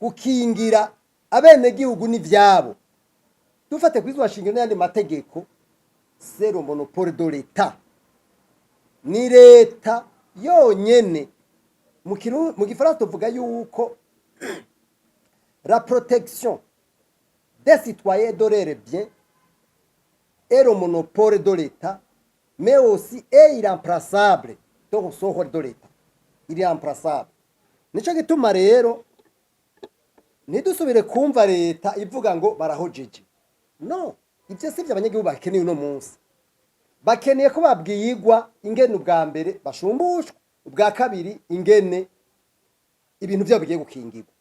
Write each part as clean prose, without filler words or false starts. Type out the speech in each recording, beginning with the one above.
Gukingira abenegihugu n'ivyabo, dufate kw'ibwirizwa shingiro n'ayandi mategeko, c'est le monopole de l'État, ni leta yonyene. Mu gifaransa tuvuga yuko la protection des citoyens de leurs biens est le monopole de l'État, mais aussi est irremplaçable. Donc ce rôle de l'État, il est irremplaçable. Nico gituma rero ntidusubire kumva leta ivuga ngo barahojeje. No ivyo sivyo abanyagihugu bakeneye uno munsi. Bakeneye ko babwirwa ingene ubwa mbere bashumbushwa, ubwa kabiri ingene ibintu vyabo bigiye gukingirwa.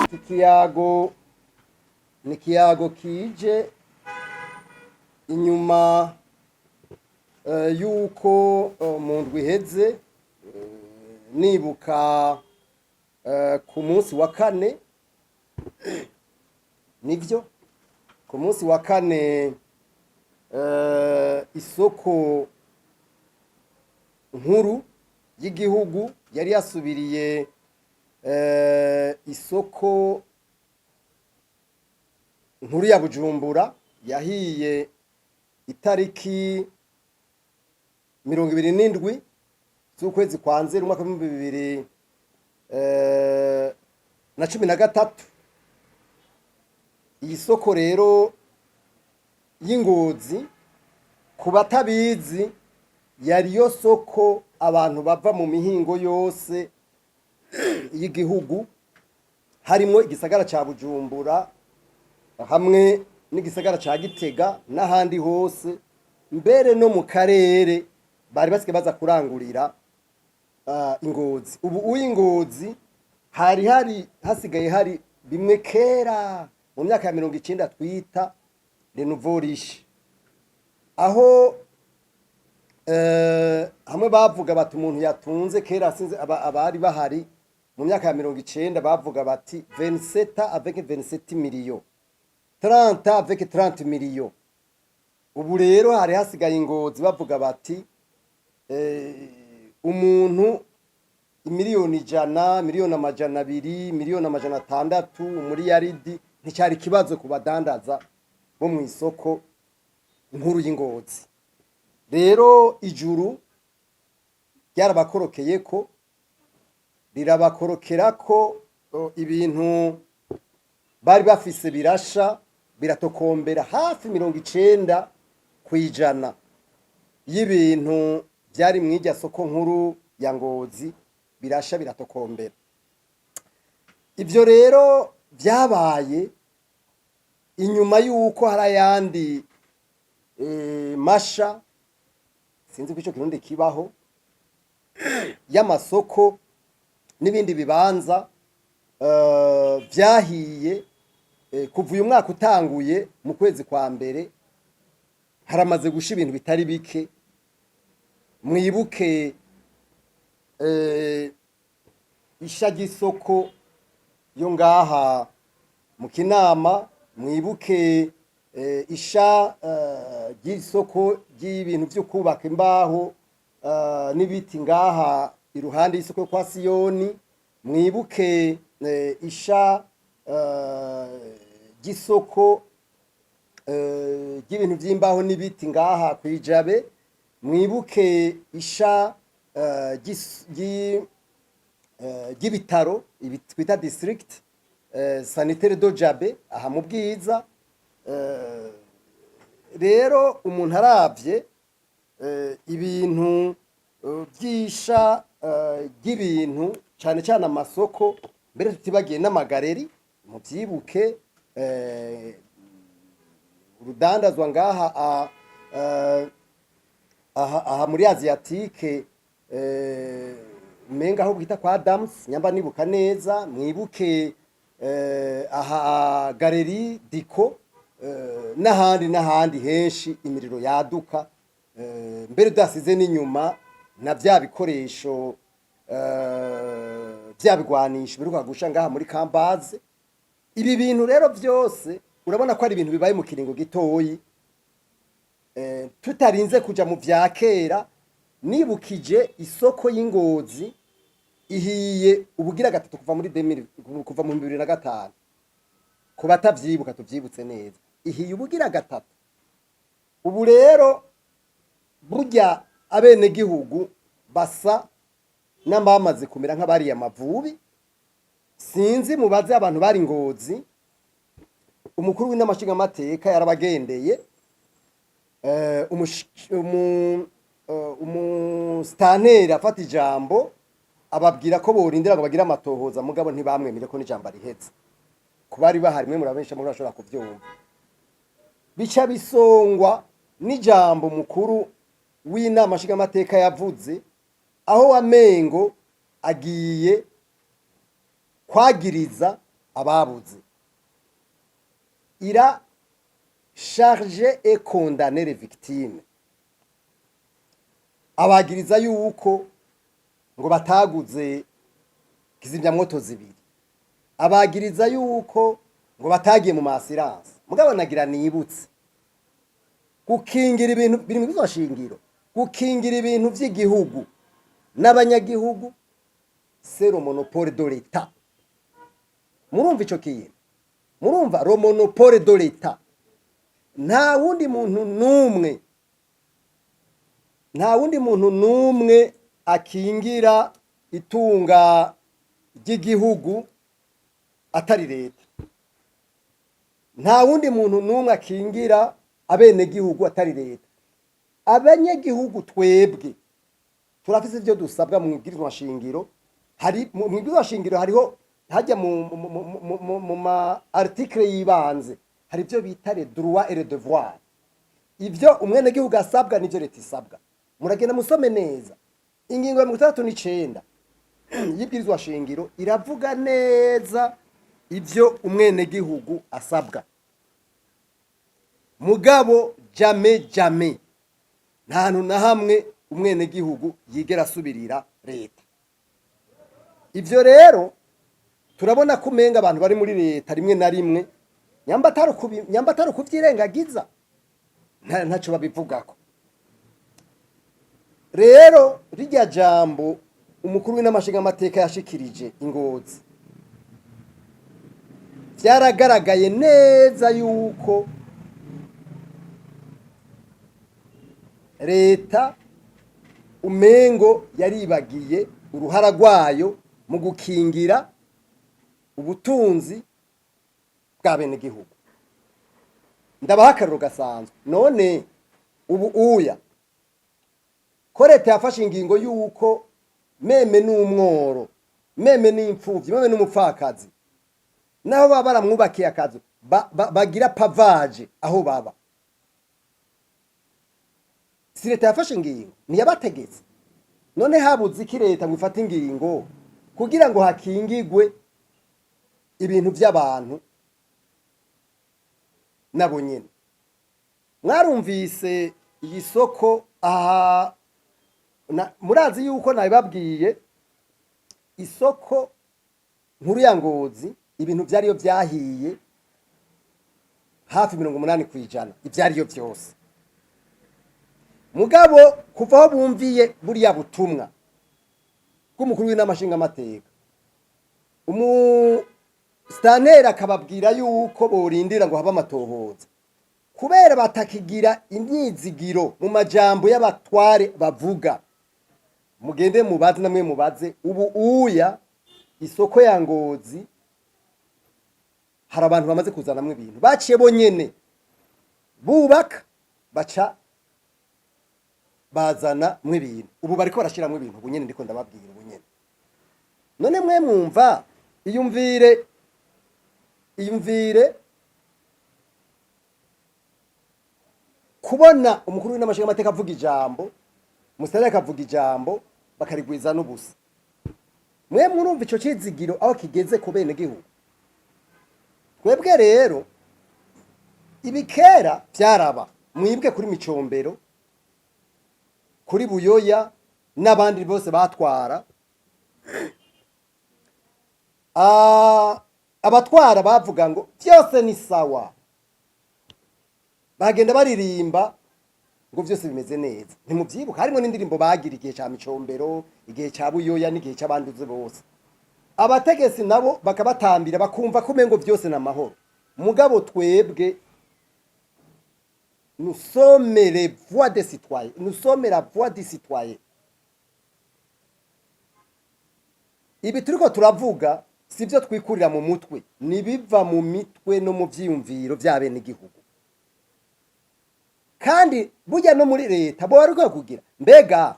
Iki kiyago ni ikiyago kije inyuma yuko mu ndwi iheze, nibuka ku munsi wa kane, nivyo, ku munsi wa kane, isoko nkuru y'igihugu yari yasubiriye isoko nkuru ya Bujumbura yahiye itariki 27 z'ukwezi kwa Nzeri umwaka w'2013. Iyi soko rero y'Ingozi, ku batabizi, yari yo soko abantu bava mu mihingo yose y'igihugu, harimwo igisagara ca Bujumbura hamwe n'igisagara ca Gitega n'ahandi hose, mbere no mu karere, bari basigaye baza kurangurira Ingozi. Ubu uw'Ingozi hari hasigaye hari bimwe kera mu myaka ya 90 twita les nouveaux riches, aho hamwe bavuga bati umuntu yatunze kera, sinzi abari bahari mu myaka ya 90, bavuga bati 27 avec 27 millions, 30 avec 30 millions. Ubu rero hari hasigaye Ingozi bavuga bati umuntu 100 miliyoni, 200 miliyoni, 600 miliyoni, umuriyaridi nticyari ikibazo ku badandaza bo mu isoko nkuru y'Ingozi. Rero ijuru ryarabakorokeye ko rirabakorokera ko ibintu bari bafise birasha biratokombera. Hafi 90% y'ibintu byari mu irya soko nkuru ya Ngozi birasha biratokombera. Ibyo rero byabaye inyuma y'uko hari ayandi masha, sinzi ko icyo kirundi kibaho, y'amasoko n'ibindi bibanza vyahiye. Kuva uyu mwaka utanguye mu kwezi kwa mbere, haramaze gusha ibintu bitari bike. Mwibuke isha ry'isoko yo ngaha mu Kinama, mwibuke isha ry'isoko ry'ibintu vyo kubaka, imbaho n'ibiti, ngaha iruhande y'isoko yo kwa Siyoni, mwibuke isha ry'isoko ry'ibintu vy'imbaho n'ibiti ngaha kwijabe, mwibuke isha ry'ibitaro ibi twita district sanitaire de Jabe aha mu Bwiza. Rero umuntu aravye ibintu vy'isha ry'ibintu, cane cane amasoko, mbere tutibagiye n'ama galeries, muvyibuke urudandazwa ngaha aha muri Asiatique, umenga aho bwita kwa Adams, nyamba nibuka neza, mwibuke aha galerie Diko, n'ahandi n'ahandi henshi imiriro yaduka, mbere udasize n'inyuma na bya bikoresho. Vya bigwanisho biruka gusha ngaha muri Kambaze. Ibi bintu rero vyose urabona ko ari ibintu bibaye mu kiringo gitoyi, tutarinze kuja mu vya kera. Nibukije isoko y'Ingozi ihiye ubugira gatatu kuva muri 2000, kuva mu 2005. Ku batavyibuka, tuvyibutse neza, ihiye ubugira gatatu. Ubu rero burya abenegihugu basa n'abamaze kumera nk'abariye amavubi. Sinzi, mubaze abantu bari Ngozi. Umukuru w'inama nshingamateka yarabagendeye, umusitanteri afata ijambo ababwira ko borindira ngo bagire amatohoza, mugabo ntibamwemere ko n'ijambo arihetse. Ku bari bahari mwe murabensha, muri bashobora kuvyumva. Bica bisongwa n'ijambo mukuru w'inama nshingamateka yavuze, aho wamengo agiye kwagiriza ababuze. Il a chargé et condamné les victimes, abagiriza yuko ngo bataguze kizimyamwoto zibiri, abagiriza yuko ngo batagiye mu ma assurances. Mugabo nagira nibutse, gukingira ibintu biri mu shingiro, gukingira ibintu vy'igihugu n'abanyagihugu, c'est le monopole de l'État. Murumva ico kintu? Murumva le monopole de l'État? Nta wundi muntu n'umwe, nta wundi muntu n'umwe akingira itunga ry'igihugu atari leta. Nta wundi muntu n'umwe akingira abenegihugu atari leta. Abanyagihugu twebwe turafise ivyo dusabwa mu ibwirizwa shingiro. Hari mu ibwirizwa shingiro, hariho hajya mu ma article y'ibanze, hari ibyo bita les droits et les devoirs, ivyo umwenegihugu asabwa n'ivyo leta isabwa. Muragenda musome neza ingingo ya 69 y'ibwirizwa shingiro, iravuga neza ivyo umwenegihugu asabwa. Mugabo jamais, jamais, nta hantu na hamwe umwenegihugu yigera asubirira leta. Ivyo rero turabona ko umenga abantu bari muri leta rimwe na rimwe, nyamba atari ukuvyirengagiza, ntaco babivugako. Rero rirya jambo umukuru w'inama nshingamateka yashikirije Ingozi, vyaragaragaye neza yuko leta umengo yaribagiye uruhara rwayo mu gukingira ubutunzi bwa benegihugu. Ndabaha akarero gasanzwe. None ubu uya ko leta yafashe ingingo y'uko même n'umworo, même n'imfuvyi, même n'umupfakazi, naho baba baramwubakiye akazu, bagira pavage aho baba, si leta yafashe ingingo? Ntiyabategetse? None habuze iki leta ngo ifate ingingo kugira ngo hakingigwe ibintu by'abantu nabo nyene? Mwarumvise iyi soko aha, murazi yuko nabibabwiye, isoko nkuru ya Ngozi, ibintu vyariyo vyahiye hafi 80% ivyariyo vyose. Mugabo kuva aho bumviye buriya butumwa bw'umukuru w'inama nshingamateka, umusitanteri akababwira yuko borindira ngo habe amatohoza, kubera batakigira imyizigiro mu majambo y'abatware bavuga, mugende mubaze, namwe mubaze, ubu uya isoko ya Ngozi hari abantu bamaze kuzanamwo ibintu, baciye bonyene bubaka, baca bazana mwe ibintu. Ubu bariko barashiramwo ibintu ubu nyene ndiko ndababwira ubu nyene. None mwe mwumva, iyumvire, iyumvire kubona umukuru w'inama nshingamateka avuga ijambo, musitanteri akavuga ijambo, bakarigwiza n'ubusa. Mwe murumva ico cizigiro aho kigeze ku bene gihugu? Twebwe rero ibikera vyaraba mwibwe kuri Micombero, kuri Buyoya n'abandi bose batwara. Abatwara bavuga ngo byose ni sawa, bagenda baririmba ngo byose bimeze neza. Ntimubyibuka? Harimo n'indirimbo bagira igihe ca Micombero, igihe ca Buyoya n'igihe c'abanduze bose. Abategetsi nabo bakabatambira, bakumva ko umengo byose ni amahoro. Mugabo twebwe, nous sommes les voix des citoyens, nous sommes la voix des citoyens. Ibi turiko turavuga si byo twikurira mu mutwe, nibiva mu mitwe no mu vyiyumviro vy'abenegihugu. Kandi burya no muri leta bo bari kugira, mbega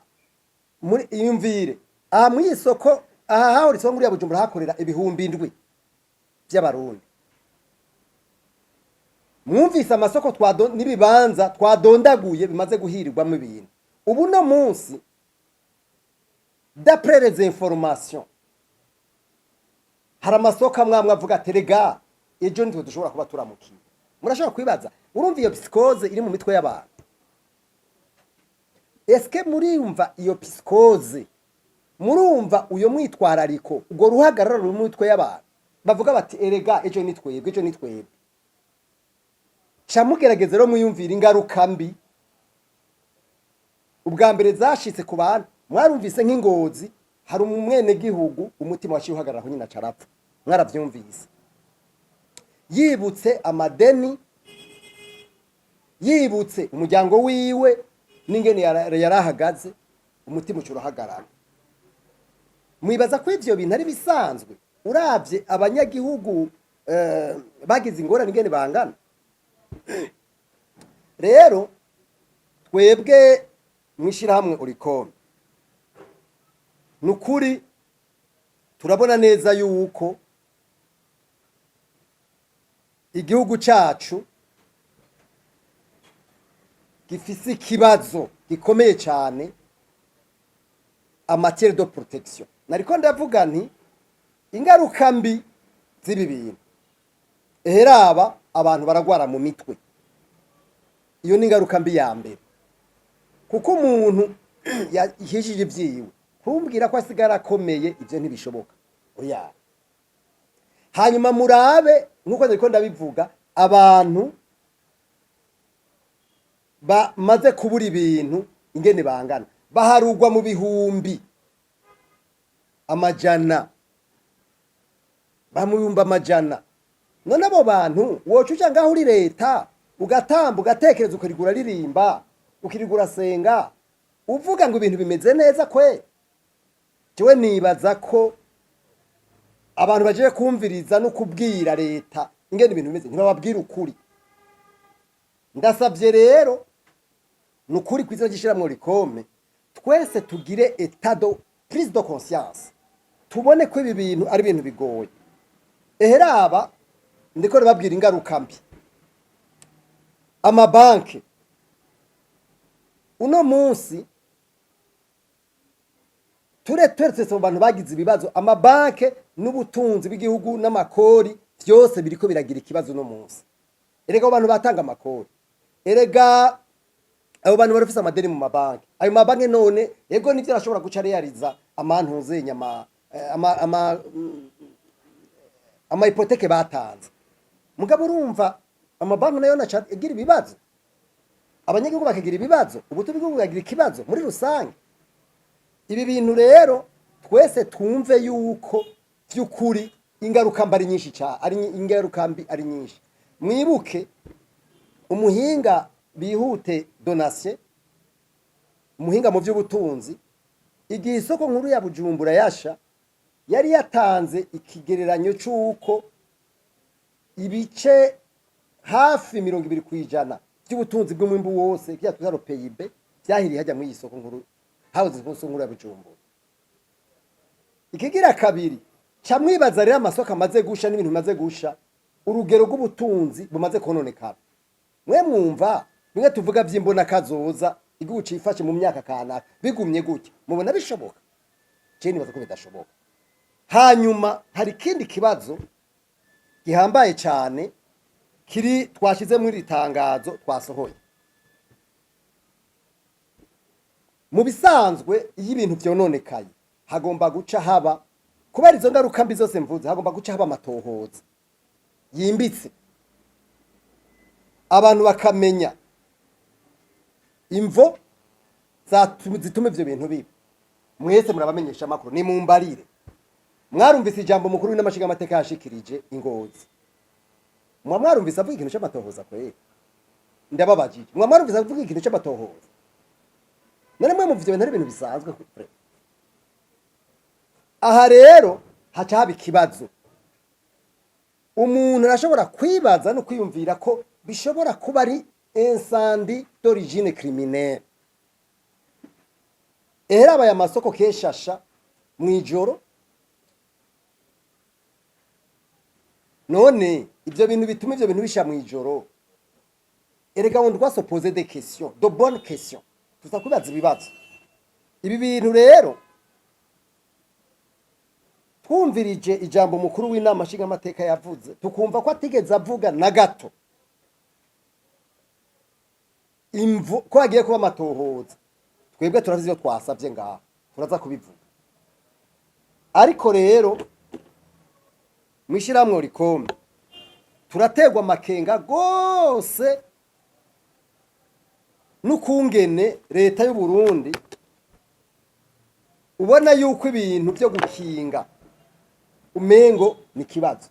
muri iyumvire aha mu isoko, aha hahora isoko nkuru ya Bujumbura, hakorera 7,000 by'Abarundi. Mwumvise amasoko twado n'ibibanza twadondaguye bimaze guhirirwamo ibintu. Ubu no munsi, d'après les informations, hari amasoko amwe amwe avuga ati: "Rega ejo nitwe dushobora kuba turamukiye." Murashobora kwibaza, urumva iyo psychose iri mu mitwe y'abantu? Eske murumva iyo psychose? Murumva uyo mwitwarariko, ubwo ruhagarara ruri mu mitwe y'abantu bavuga bati: "Erega ejo ni twebwe, ejo ni twebwe"? Ca mugerageza rero mwiyumvira ingaruka mbi ubwa mbere zashitse ku bantu. Mwarumvise nk'ingozi hari umwenegihugu umutima waciye uhagarara aho nyine, aca arapfa. Mwaravyumvise, yibutse amadeni, yibutse umuryango wiwe n'ingene yarahagaze, umutima uca urahagarara. Mwibaza ko ivyo bintu ari bisanzwe, uravye abanyagihugu bagize ingorane ingene bangana? Rero twebwe mw'ishirahamwe Olucome, ni ukuri turabona neza yuko igihugu cacu gifise ikibazo gikomeye cyane en matière de protection. Nariko ndavuga nti ingaruka mbi z'ibi bintu, eheraba abantu baragwara mu mitwe. Iyo ni ingaruka mbi ya mbere, kuko umuntu yahishije ibyiwe, kumbwira ko asigara akomeye, ibyo ntibishoboka, oya. Hanyuma murabe nk'uko nariko ndabivuga, abantu bamaze kubura ibintu ingene bangana, baharugwa mu bihumbi amajana, ba mu bihumbi amajana. None abo bantu woca uja ngaho uri leta, ugatamba, ugatekereza, ukirigura ririmba, ukirigura urasenga, uvuga ngo ibintu bimeze neza kwe? Jewe nibaza ko abantu bagiye kumviriza no kubwira leta ingene ibintu bimeze ntibababwira ukuri. Ndasabye rero, ni ukuri, kw'izina ry'ishirahamwe Olucome, twese tugire état de prise de conscience, tubone ko ibi bintu ari ibintu bigoye. Eheraba ndiko ndababwira ingaruka mbi. Amabanki uno munsi, turetse mu bantu bagize ibibazo, amabanki n'ubutunzi bw'igihugu n'amakori byose biriko biragira ikibazo uno munsi. Erega abo bantu batanga amakori, erega abo bantu barafise amadeni mu mabanki. Ayo mabanki none, yego nivyo, arashobora guca realiza amantuzenye ama hypothèques batanze. Mugabo urumva amabanki nayo naca agira ibibazo, abanyagihugu bakagira ibibazo, ubutunzi bw'igihugu bukagira ikibazo muri rusange. Ibi bintu rero twese twumve yuko by'ukuri ingaruka mbi ari nyinshi cyane, ari ingaruka mbi ari nyinshi. Mwibuke umuhinga Bihute Donatien, umuhinga mu by'ubutunzi, igihe isoko nkuru ya Bujumbura yasha, yari yatanze ikigereranyo c'uko ibice hafi 20% by'ubutunzi bw'umwimbu wose, kya twita PIB, vyahiriye hajya muri iyi soko nkuru, hahoze ku isoko nkuru ya Bujumbura. Ikigira kabiri, ca mwibaza rero amasoko amaze gusha n'ibintu bimaze gusha, urugero rw'ubutunzi bumaze kononekara. Mwe mwumva bimwe tuvuga vy'imbona kazoza, igihugu cifashe mu myaka kanaka, bigumye gutya, mubona bishoboka? Je nibaza ko bidashoboka. Hanyuma hari ikindi kibazo gihambaye cyane kiri twashize muri iri tangazo twasohoye. Mu bisanzwe, iyo ibintu vyononekaye, hagomba guca haba Kubera izo ngaruka mbi zose mvuze, hagomba guca haba amatohoza yimbitse, abantu bakamenya imvo zituma ivyo bintu biba. Mwese murabamenyesha amakuru, ni mumbarire, mwarumvise ijambo mukuru w'inama amateka yashikirije ingozi? Mwa mwarumvise avuga ikintu c'amatohoza? Kweri ndababajije, mwa mwarumvise avuga ikintu c'amatohoza? None mwe muvyo bintu ari ibintu bisanzwe kure. Aha rero haca haba ikibazo. Umuntu arashobora kwibaza no kwiyumvira ko bishobora kuba ari incendie d'origine criminelle. Eherabaye amasoko keshasha mw'ijoro. None ibyo bintu bituma ibyo bintu bisha mw'ijoro, erega on doit se poser des questions, de bonnes questions. Tuza kwibaza ibibazo. Ibi bintu rero, twumvirije ijambo mukuru w'inama nshingamateka yavuze, tukumva ko atigeze avuga na gato imvu ko hagiye kuba amatohoza. Twebwe turazi ivyo twasavye ngaha, turaza kubivuga. Ariko rero mw'ishirahamwe Olucome turaterwa amakenga gose n'ukungene leta y'u Burundi ubona yuko ibintu byo gukinga umengo ni kibazo.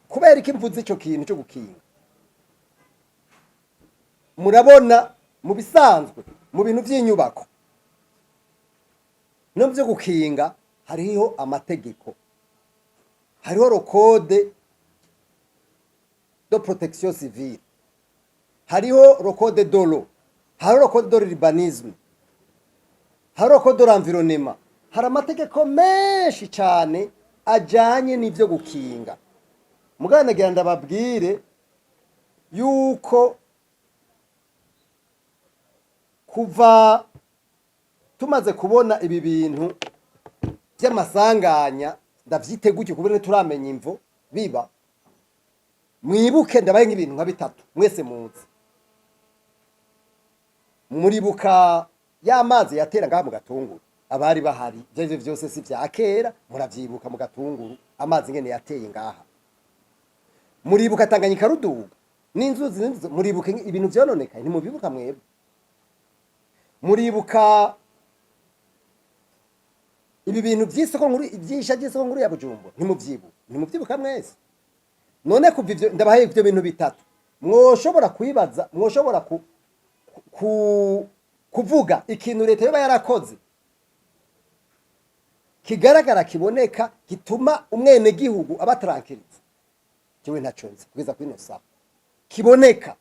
Kubera iki mvuze ico kintu cyo gukinga? Murabona, mu bisanzwe, mu bintu by'inyubako no byo gukinga, hariho amategeko, hariho le code de protection civile, hariho le code de l'eau, hariho le code de l'urbanisme, hariho le code de l'environnement. Hari amategeko menshi cyane ajyanye n'ibyo gukinga. Muganagira ndababwire yuko kuva tumaze kubona ibi bintu by'amasanganya, ndavyite gutyo kubera ntituramenya imvo biba, mwibuke ndabaye nk'ibintu nka bitatu mwese muzi. Muribuka ya mazi yatera ngaha mu Gatunguru? Abari bahari, ivyo arivyo vyose si vya kera, muravyibuka mu Gatunguru amazi ngene yateye ngaha? Muribuka Tanganyika ruduga n'inzuzi n'inzuzi? Muribuka ibintu vyononekaye? Ntimubibuka mwebwe? Muribuka ibi bintu by'isoko nkuru, ibyisha by'isoko nkuru ya Bujumbura? Ntimuvyibuka? Ntimuvyibuka mwese? None kuva ivyo ndabahaye ivyo bintu bitatu, mwoshobora kwibaza, mwoshobora kuvuga ikintu leta yoba yarakoze kigaragara, kiboneka, gituma umwenegihugu aba tranquillisé? Jewe ntaco nzi kugeza kuri ino saha kiboneka.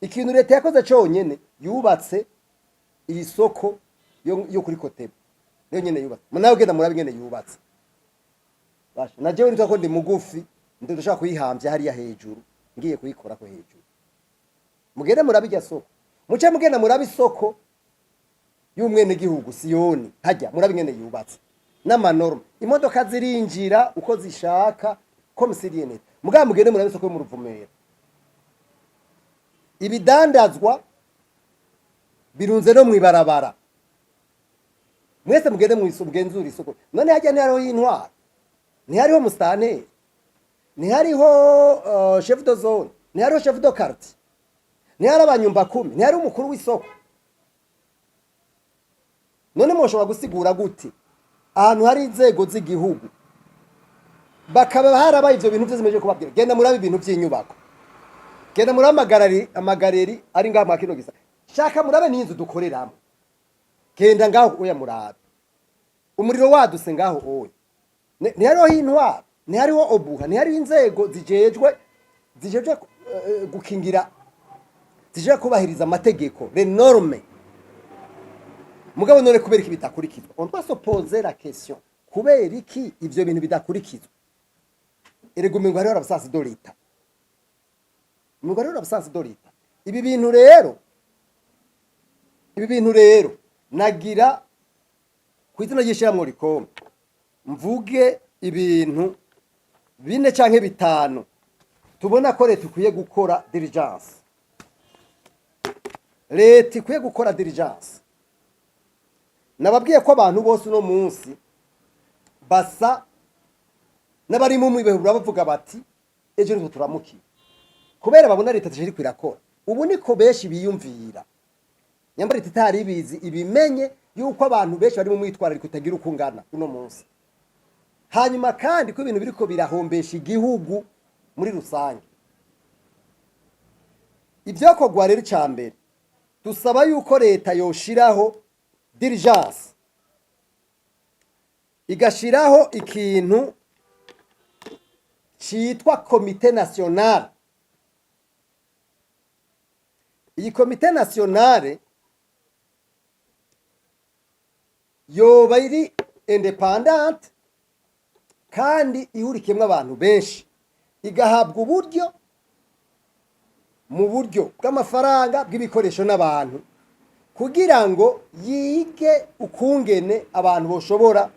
Ikintu leta yakoze conyene, yubatse iyi soko yo kuri Kotebu. Niyo nyene yubatse. Nawe genda murabe ingene yubatse. Basha, na jewe nitwa ko ndi mugufi, ndashaka kuyihamvya hariya hejuru, ngiye kuyikorako hejuru. Mugende murabe irya soko, muce mugenda murabe isoko y'umwenegihugu Siyoni hajya, murabe ingene yubatse n'ama normes. Imodoka zirinjira uko zishaka comme si rien n'était. Mugabo mugende murabe isoko yo mu Ruvumera, ibidandazwa birunze no mwibarabara. Mwese mugende mugenzure isoko. None hajya ntihariho intwaro? Ntihariho musitanteri? Ntihariho chef de zone? Ntihariho chef de quartier? Ntihari abanyumba kumi? Ntihariho umukuru w'isoko? None mwoshobora gusigura gute ahantu hari inzego z'igihugu bakaba harabaye ivyo bintu vyose meje kubabwira? Genda murabe ibintu vy'inyubako, genda murabe amagareri ari ngaha mwa kino gisa. Shaka murabe n'inzu dukoreramo. Genda ngaho oya, murabe umuriro waduse ngaho oya. Ntihariho intwaro? Ntihariho OBUHA? Ntihariho inzego zijejwe gukingira, zijejwe kubahiriza amategeko, les normes? Mugabo none kubera iki bidakurikizwa? On doit se poser la question: kubera iki ivyo bintu bidakurikizwa? Erega umengo hariho l'absence de l'État, umengo hariho l'absence de l'État. Ibi bintu rero nagira ku izina ry'ishirahamwe Olucome mvuge ibintu bine canke bitanu tubona ko leta ikwiye gukora diligence. Leta ikwiye gukora diligence. Nababwiye ko abantu bose uno munsi Basa n'abari mu mwibehura, bavuga bati: "Ejo nitwe turamukiye," kubera babona leta iriko irakora. Ubu niko benshi biyumvira. Nyambara leta itari ibizi, ibimenye yuko abantu benshi bari mu mwitwarariko utagira uko ungana uno munsi. Hanyuma kandi ko ibintu biriko birahombesha igihugu muri rusange. Ivyakorwa rero, ica mbere dusaba yuko leta yoshiraho diligence, igashiraho ikintu citwa comité national. Iyi comité nationale yoba iri indépendante kandi ihurikiyemwo abantu benshi, igahabwa uburyo mu buryo bw'amafaranga, bw'ibikoresho n'abantu, kugira ngo yige ukungene abantu boshobora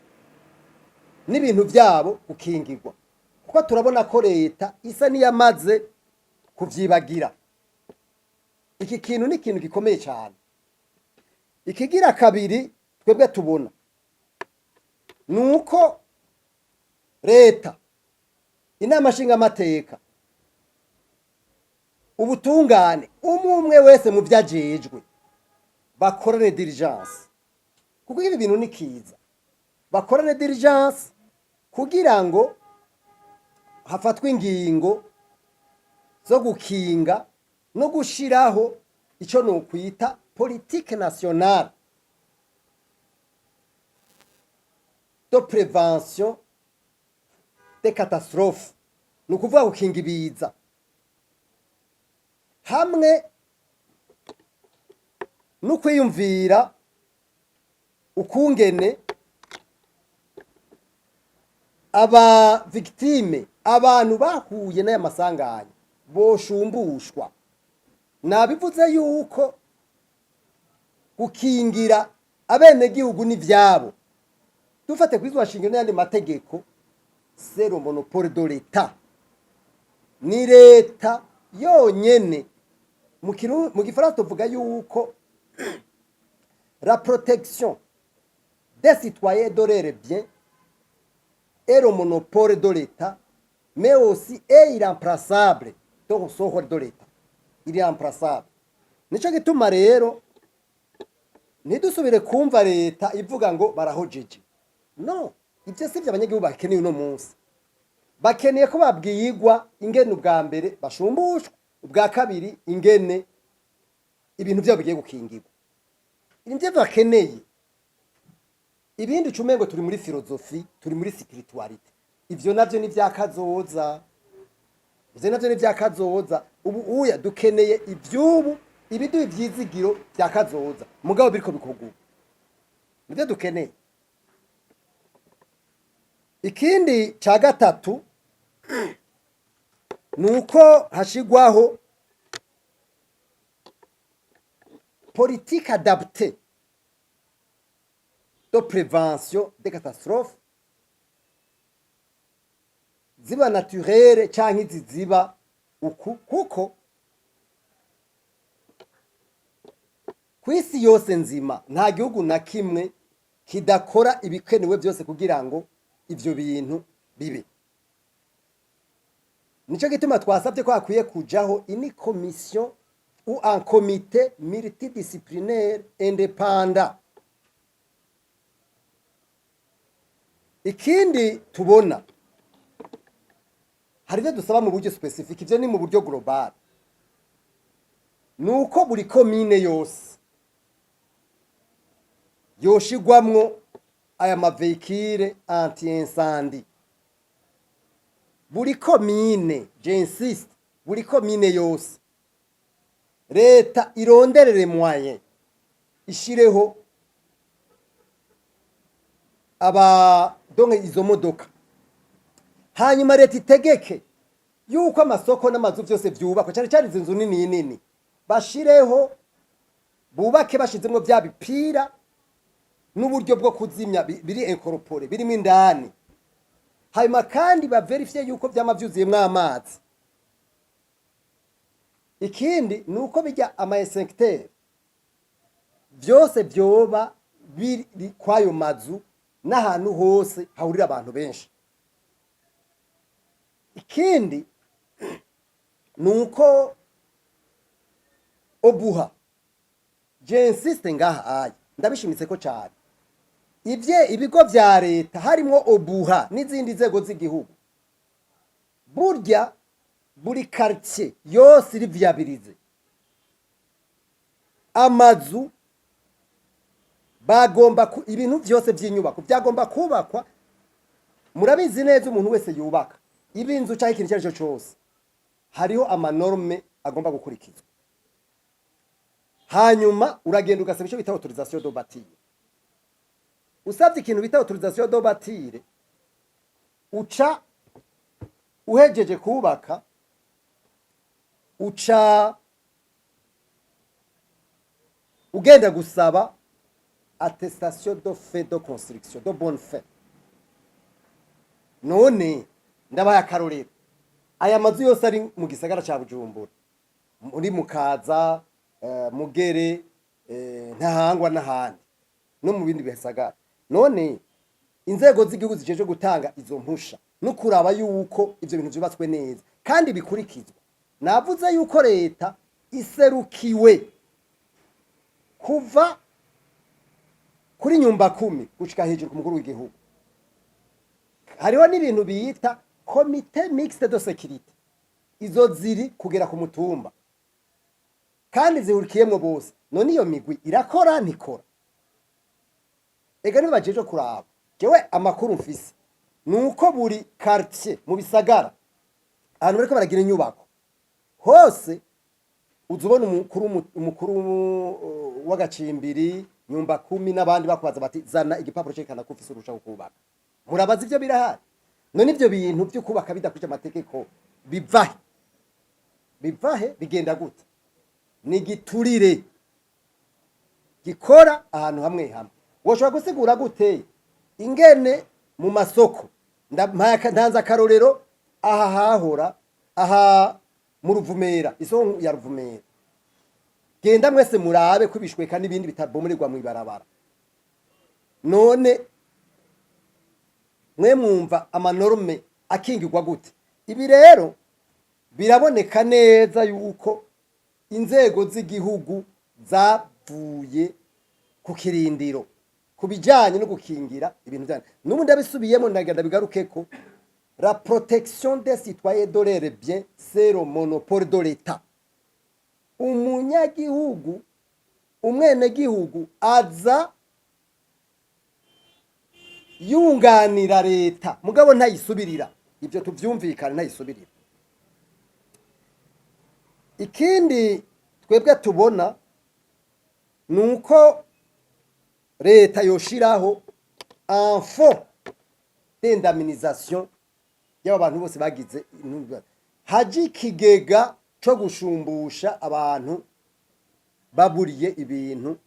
n'ibintu byabo gukingirwa, kuko turabona ko leta isa n'iyamaze kuvyibagira. Iki kintu ni ikintu gikomeye cyane. Ikigira kabiri twebwe tubona ni uko leta, inama nshingamateka, ubutungane, umwe umwe wese mu byo ajejwe, bakorane diligence, kuko ibi bintu ni kiza. Bakorane diligence kugira ngo hafatwe ingingo zo gukinga no gushiraho ico nokwita politique nationale de prévention des catastrophes, ni ukuvuga gukinga ibiza hamwe no kwiyumvira ukungene aba victimes, abantu bahuye n'aya masanganya, boshumbushwa. Nabivuze yuko gukingira abenegihugu n'ivyabo, dufate kwizwa shingiro n'ayandi mategeko, c'est le monopole de l'État, ni leta yonyene. Mu gifaransa tuvuga yuko la protection des citoyens de leurs biens est le monopole de l'État, mais aussi est irremplaçable. Donc ce rôle de l'État, il est irremplaçable. Nico gituma rero ntidusubire kumva leta ivuga ngo barahojeje. No ivyo sivyo abanyagihugu bakeneye uno munsi. Bakeneye ko babwirwa ingene ubwa mbere bashumbushwa, ubwa kabiri ingene ibintu vyabo bigiye gukingirwa. Nivyo bakeneye. Ibindi ucumengo turi muri philosophie, turi muri spiritualité. Ivyo navyo ni vyakazoza, ivyo navyo ni vyakazoza. Ubu uya dukeneye ivyubu, ibiduha ivyizigiro vya kazoza, mugabo biriko bikorwa ubu, nivyo dukeneye. Ikindi ca gatatu ni uko hashigwaho politique adaptée de prévention des catastrophes, ziba naturelle canke izi ziba uku, kuko ku isi yose nzima nta gihugu na kimwe kidakora ibikenewe byose kugira ngo ivyo bintu bibe. Nico gituma twasabye ko hakwiye kujaho une commission ou un comité multidisciplinaire indépendant. Ikindi tubona, hari ibyo dusaba mu buryo spécifique, ivyo ni mu buryo global, nuko buri komine yose yoshigwamwo aya ma véhicules anti-incendie. Buri komine, j'insiste, buri komine yose leta ironderere moyen, ishireho aba, donc izo modoka. Hanyuma leta itegeke yuko amasoko n'amazu vyose vyubakwa, cyane cyane izi nzu nini nini, bashireho, bubake bashizemwo vya bipira n'uburyo bwo kuzimya biri incorporé, birimo indani. Hanyuma kandi bavérifiye yuko vyama vyuzuyemwo amazi. Ikindi ni uko bijya ama extincteurs byose vyoba biri kwayo mazu. N'ahantu hose hahurira abantu benshi. Ikindi ni uko OBUHA, j'insiste ngaha, aya ndabishimitse ko cyane, ivye ibigo vya leta harimwo OBUHA n'izindi nzego z'igihugu, burya buri quartier yose iri viabilisée, amazu bagomba ibintu vyose vy'inyubako byagomba kubakwa. Murabizi neza, umuntu wese yubaka ibinzu cyangwa ikintu icyo ari cyo cyose, hariho ama normes agomba gukurikizwa. Hanyuma uragenda ugasaba icyo bita autorisation de bâtir. Usabye ikintu bita autorisation de bâtir, uca uhejeje kubaka, uca ugenda gusaba attestation de fin de construction, de bonne fin. None ndabaye akarorero, aya mazu yose ari mu gisagara ca Bujumbura, muri Mukaza, Mugere, Ntahangwa n'ahandi no mu bindi bisagara, none inzego z'igihugu zijeje gutanga izo mpusha no kuraba yuko ivyo bintu vyubatswe neza kandi bikurikizwa, navuze yuko leta iserukiwe kuva kuri nyumba kumi gushika hejuru ku mukuru w'igihugu. Hariho n'ibintu bita comité mixte de sécurité, izo ziri kugera ku mutumba kandi zihurikiyemwo bose. None iyo migwi irakora, ntikora? Ega nibajeje kuraba. Jewe amakuru mfise nuko buri quartier mu bisagara, ahantu bariko baragira inyubako hose, uza ubona umukuru w'agacimbiri, nyumba kumi n'abandi bakubaza bati: "Zana igipapuro cerekana ko ufise uruhusha rwo kubaka." Murabaza, ivyo birahari. None ivyo bintu vyo kubaka bidakurikije amategeko bivahe? Bivahe? Bigenda gute? Ni giturire gikora ahantu hamwe hamwe. Woshobora gusigura gute ingene mu masoko? Ntanze akarorero, aha hahora aha mu Ruvumera, isoko ya Ruvumera, genda mwese murabe ko ibishweka n'ibindi bitabomererwa mw'ibarabara. None mwe mwumva ama normes akingirwa gute? Ibi rero biraboneka neza yuko inzego z'igihugu zavuye ku kirindiro ku bijyanye no gukingira ibintu byanyu. N'ubu ndabisubiyemo, ndagenda bigarukeko: la protection des citoyens de leurs biens, c'est le monopole de l'État. Umunyagihugu, umwenegihugu aza yunganira leta, mugabo ntayisubirira. Ibyo tuvyumvikane, ntayisubirira. Ikindi twebwe tubona ni uko leta yoshiraho un fonds d'indemnisation y'aba bantu bose bagize haje, ikigega co gushumbusha abantu baburiye ibintu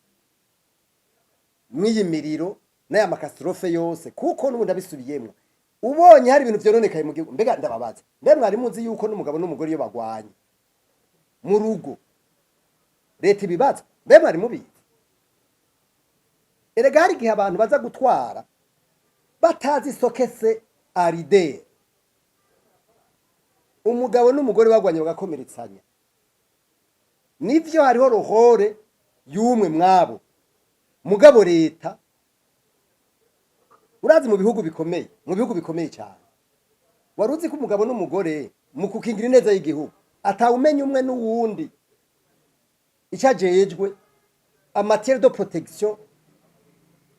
mw'iyi miriro n'aya ma catastrophes yose. Kuko n'ubundi abisubiyemwo, ubonye hari ibintu vyononekaye mu gihugu. Mbega ndababaza, mbe mwari muzi yuko n'umugabo n'umugore iyo bagwanye mu rugo leta ibibazo? Mbe mwari mubizi? Erega hari igihe abantu baza gutwara batazi ce que c'est aridere. Umugabo n'umugore bagwanye bagakomeretsanya, nivyo hariho ruhore y'umwe mwabo, mugabo leta, urazi mu bihugu bikomeye cyane, wari uzi ko umugabo n'umugore mu kukingira ineza y'igihugu atawumenya umwe n'uwundi icyo ajejwe en matière de protection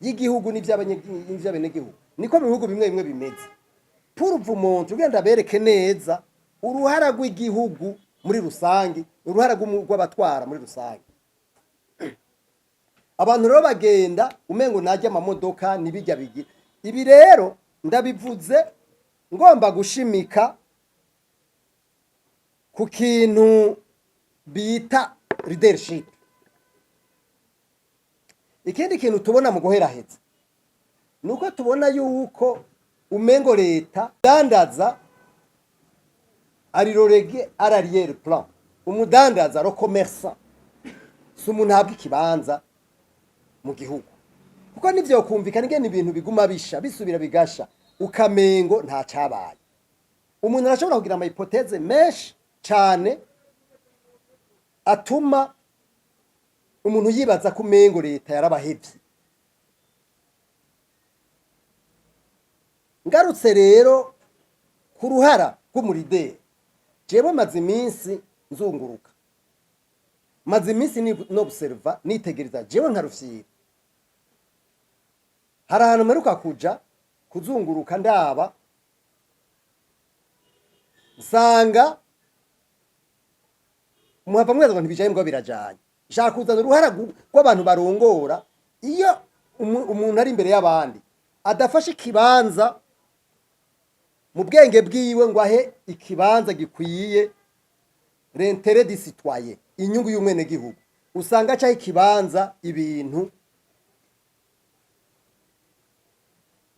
y'igihugu n'ivy'abenegihugu? Niko mu bihugu bimwe bimwe bimeze. Pour vous montrer, ugenda bereke neza uruhara rw'igihugu muri rusange, uruhara rw'abatwara muri rusange. Abantu rero bagenda umengo najya amamodoka nibijya bigira. Ibi rero ndabivuze ngomba gushimika ku kintu bita leadership. Ikindi kintu tubona mu guheraheza nuko tubona yuko umengo leta dandaza ari relégué à l'arrière-plan. Umudandaza, le commerçant, si umuntu ahabwa ikibanza mu gihugu. Kuko nivyo kumvikana ingene ibintu biguma bisha, bisubira bigasha, ukamengo nta cabaye. Umuntu arashobora kugira ama hypothèses menshi cane atuma umuntu yibaza ko umengo leta yarabahevye. Ngarutse rero ku ruhara rw'umu leader, jewe maze iminsi nzunguruka, maze iminsi n'observa, nitegereza. Jewe nka Rufyiri, hari ahantu mperuka kuja kuzunguruka, ndaba nsanga muhava mwibaza ngo ntibijaye, mbwa birajanye. Nshaka kuzana uruhara rw'abantu barongora. Iyo umuntu ari imbere y'abandi adafashe ikibanza mu bwenge bwiwe ngo ahe ikibanza gikwiye l'intérêt du citoyen, inyungu y'umwenegihugu, usanga acaho ikibanza ibintu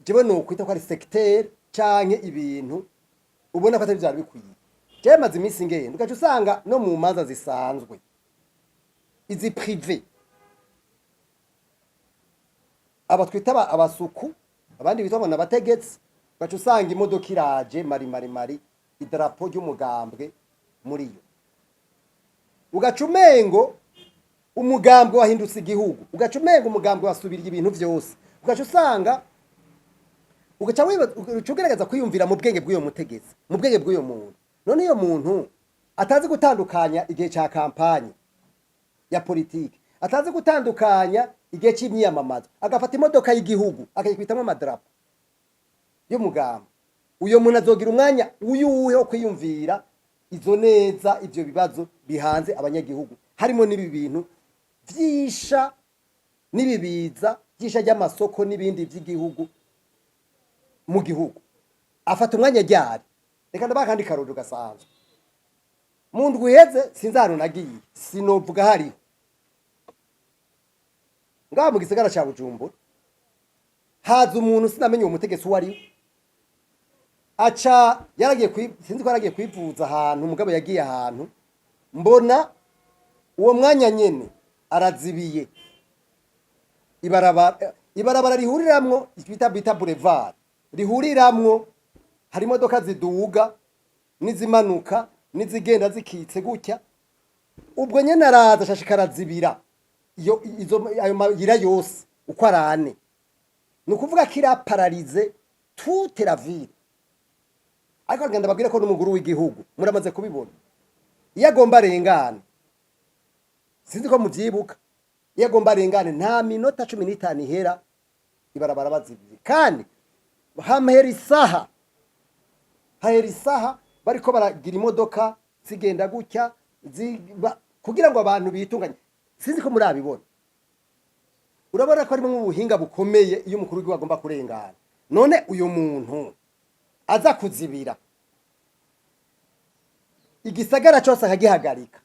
jewe nokwita ko ari secteur canke ibintu ubona ko atari vyari bikwiye. Jewe maze iminsi ngenda, ugaca usanga no mu manza zisanzwe izi privées, aba twita abasuku, abandi bitwa ngo n'abategetsi, ugaca usanga imodoka iraje mari mari mari, idarapo ry'umugambwe muri yo, ugaca umengo umugambwe wahindutse igihugu, ugaca umengo umugambwe wasubiriye ibintu vyose. Ugaca usanga ugaca ugerageza kwiyumvira mu bwenge bw'uyo mutegetsi, mu bwenge bw'uyo muntu. None iyo muntu atazi gutandukanya igihe ca campagne ya politike, atazi gutandukanya igihe c'imyiyamamazo, agafata imodoka y'igihugu akayikwitamwo amadarapo y'umugambi, uyo muntu azogira umwanya uyuhe wo kwiyumvira izo neza, ivyo bibazo bihanze abanyagihugu, harimo n'ibi bintu vyisha n'ibibiza vyisha ry'amasoko n'ibindi vy'igihugu mu gihugu? Afata umwanya ryari? Reka ndabaha akandi karorero gasanzwe. Mu ndwi iheze, sinzi ahantu nagiye, sinovuga hariho ngaha mu gisagara ca Bujumbura, haza umuntu, sinamenye uwo mutegetsi uwo ari we, aca yaragiye sinzi ko yaragiye kwivuza ahantu, umugabo yagiye ahantu, mbona uwo mwanya nyene arazibiye ibarabara, ibarabara rihuriramwo bita boulevard, rihuriramwo hari imodoka ziduga n'izimanuka n'izigenda zikitse gutya. Ubwo nyene araza ashashika arazibira iyo izo ayo mayira yose uko arane. Ni ukuvuga ko il a paralysé toute la ville. Ariko agenda babwire ko n'umukuru w'igihugu, muramaze kubibona, iyo agomba arengane, sinzi ko muvyibuka, iyo agomba arengane nta minota 15 ihera ibarabara bazibiye, kandi hamhera isaha, hahera isaha bariko baragira imodoka zigenda gutya kugira ngo abantu bitunganye. Sinzi ko murabibona. Urabona ko harimo ubuhinga bukomeye iyo umukuru w'igihugu agomba kurengana. None uyu muntu aza kuzibira igisagara cyose akagihagarika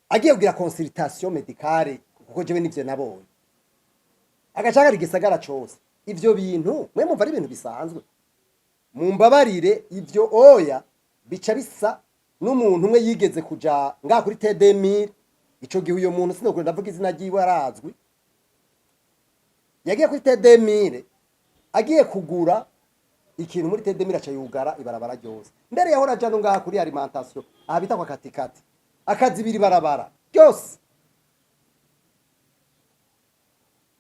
agiye kugira consultation médicale, kuko jewe nivyo nabonye, agacagarika igisagara cose, ivyo bintu mwe mumva ari ibintu bisanzwe? Mumbabarire, ivyo oya. Bica bisa n'umuntu umwe yigeze kuja ngaha kuri T2000. Ico gihe uyo muntu, sinokure ndavuga izina ryiwe, arazwi, yagiye kuri T2000 agiye kugura ikintu muri T2000, aca yugara ibarabara ryose. Mbere yahora aja no ngaha kuri alimentation, aha bita kwa Katikati, akazibira ibarabara ryose.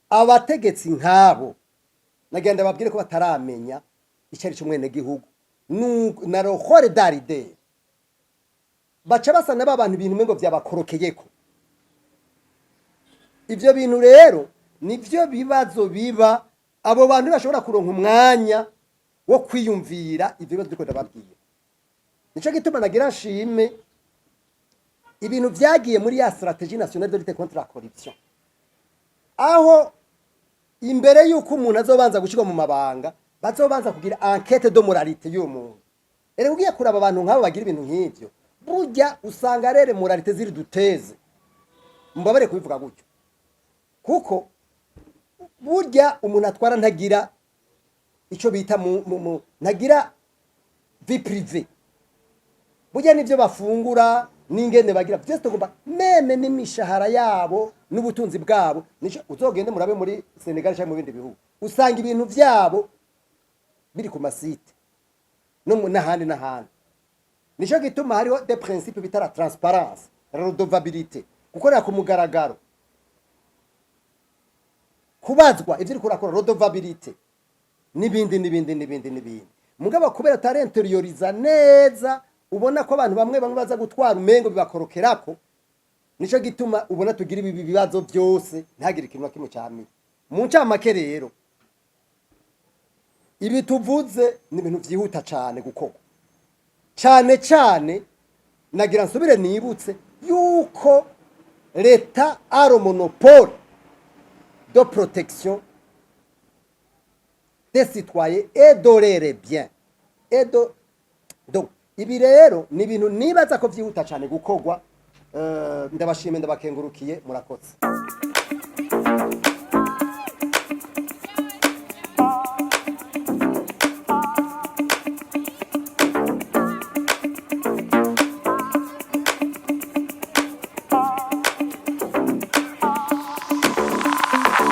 Abategetsi nk'abo nagenda babwire ko bataramenya icyo ari cyo umwenegihugu na le rôle du leader. Baca basa na ba bantu ibintu umengo vyabakorokeyeko. Ivyo bintu rero nivyo bibazo biba. Abo bantu bashobora kuronka umwanya wo kwiyumvira ivyo bibazo turiko ndababwira. Nico gituma nagira nshime ibintu vyagiye muri ya stratégie nationale de lutte contre la corruption, aho imbere yuko umuntu azobanza gushirwa mu mabanga bazobanza kugira enquête de moralité y'uwo muntu. Erega ugiye kuraba abantu nk'abo bagira ibintu nk'ivyo, burya usanga rere moralité ziri douteuse. Mbabare kubivuga gutyo, kuko burya umuntu atwara ntagira ico bita mu ntagira vie privée. Burya nivyo bafungura. N'ingene bagira byose, tugomba même n'imishahara yabo n'ubutunzi bwabo. Nico uzogende murabe muri Senegal cyangwa mu bindi bihugu, usanga ibintu byabo biri ku ma sites no n'ahandi n'ahandi. Nico gituma hariho des principes bita la transparence, la redevabilité, gukorera ku mugaragaro, kubazwa ivyo uriko urakora, redevabilité, n'ibindi n'ibindi n'ibindi n'ibindi. Mugabo kubera utarintériorisa neza, ubona ko abantu bamwe bamwe baza gutwara umengo bibakorokerako. Nico gituma ubona tugira ibi bibazo byose, ntihagire ikintu na kimwe camira. Mu ncamake rero, ibi tuvuze ni ibintu vyihuta cane gukorwa. Cane cane nagira nsubire nibutse yuko l'État a le monopole de protection des citoyens et de leurs biens et de. Donc ibi rero ni ibintu nibaza ko vyihuta cane gukorwa. Ndabashimiye, ndabakengurukiye, murakoze.